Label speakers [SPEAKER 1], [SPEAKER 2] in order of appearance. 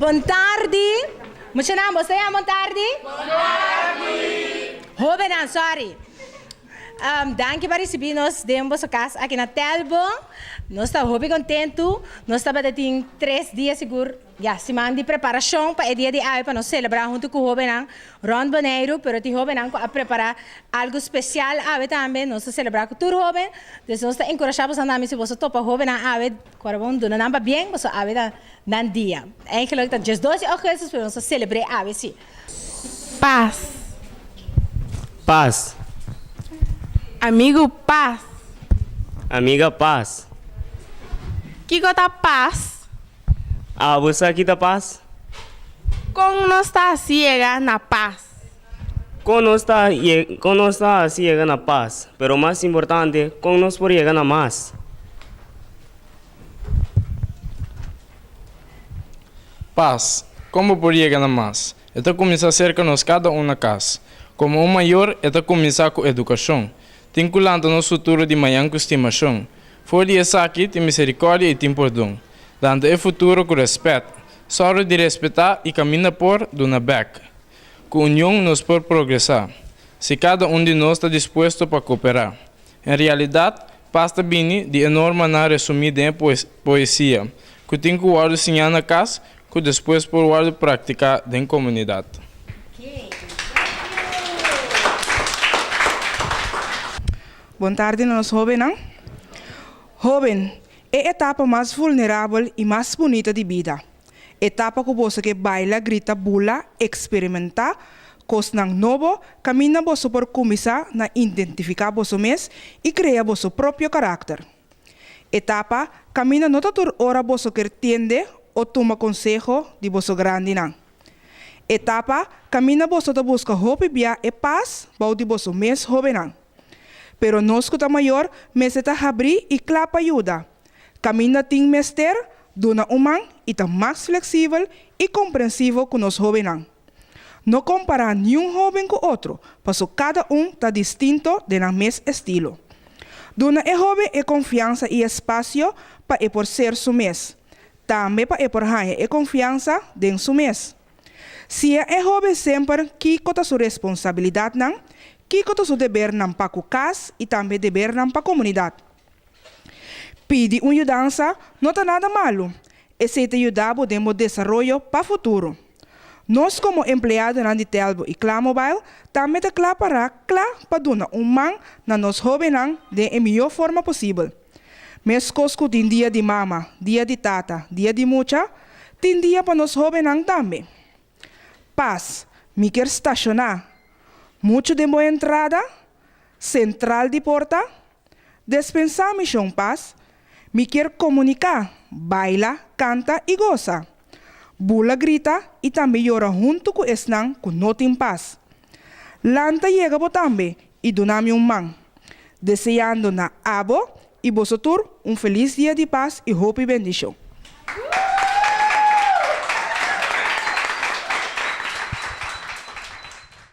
[SPEAKER 1] Bon tardi. Muchanan, boso ta yama bon tardi? Bon tardi. Hobennan, sorry. Danki pa ricibi nos den boso cas aki na Telbo. Nos ta hopi contento. Nos tabata tin tres dia sigur, ya, siman di preparacion pa e dia di awe pa nos celebra hunto cu hobennan rond Boneiru, pero tin hobennan cu a prepara algo special awe tambe. Nos ta celebra cu tur hoben. Dus nos ta encurasha boso tambe si boso topa hobennan awe, cu ora bon duna nan pabien, boso awe ta nan dia. Eigenlijk ta diesdos di augustus, pero nos ta celebr'e awe si.
[SPEAKER 2] Pas.
[SPEAKER 3] Pas.
[SPEAKER 2] Amigu pas.
[SPEAKER 3] Amiga pas.
[SPEAKER 2] Kiko ta pas?
[SPEAKER 3] Abo sa ki ta pas?
[SPEAKER 2] Kon nos ta hasi yega na pas?
[SPEAKER 3] Kon nos ta kon nos ta hasi yega na pas? Pero mas importante, kon nos por yega na mas?
[SPEAKER 4] Pas, Kon bo por yega na mas? E ta kuminsá serka nos kada un na kas. Komo un mayor, e ta kuminsá ku edukashon. Tin ku lanta nos futuro di mañan ku stimashon. For di esaki tin miserikòrdia i tin pordon. Lanta e futuro ku rèspèt. Sòru di respetá i kaminda por duna bèk. Ku union nos por progresá. Si kada un di nos ta dispuesto pa koperá. En realidat, pas ta bini di e normanan resumí den e poesia, ku tin ku wòrdu siñá na kas ku despues por wòrdu praktiká den komunidat.
[SPEAKER 5] Bon tardi na nos hóbennan. Hóben, e etapa mas vulnerabel i mas bunita di bida. Etapa ku boso ke baila, grita, bula, eksperimentá kosnan nobo, kaminda boso por kuminsá na identifiká boso mes i krea boso propio karakter. Etapa kaminda no ta tur ora boso ker tende o tuma konseho di boso grandinan. Etapa kaminda boso ta buska hopi bia e pas bou di boso mes hóbennan. Pero nos ku ta mayor mester ta habrí i kla pa yuda. Kaminda tin mester duna un man i ta mas fleksibel i komprensivo ku nos hóbennan. No kompará niun hóben ku otro, paso kada un ta distinto den nan mes estilo. Duna e hóben e konfiansa i espasio pa e por ser su mes, tambe pa e por haña e konfiansa den su mes. Siña e hóben semper kiko ta su responsabilidatnan, kiko ta su debernan pa ku kas i tambe debernan pa komunidat. Pidi un yudansa no ta nada malu, esei ta yuda bo den bo desaroyo pa futuro. Nos komo empleadonan di Telbo i Klamobile tambe ta kla pará kla pa duna un man na nos hóbennan den e mihó forma posibel. Meskos ku tin dia di mama, dia di tata, dia di mucha, tin dia pa nos hóbennan tambe. Pas, mi kier stashoná. Muchu den bo entrada? Sentral di porta? Despensá mi shon pas, mi kier komuniká, baila, kanta i gosa. Bula grita i tambe yora huntu ku esnan ku no tin pas. Lanta yega bo tambe i duna mi un man. Deseando na abo i boso tur un felis dia di pas i hopi bendishon.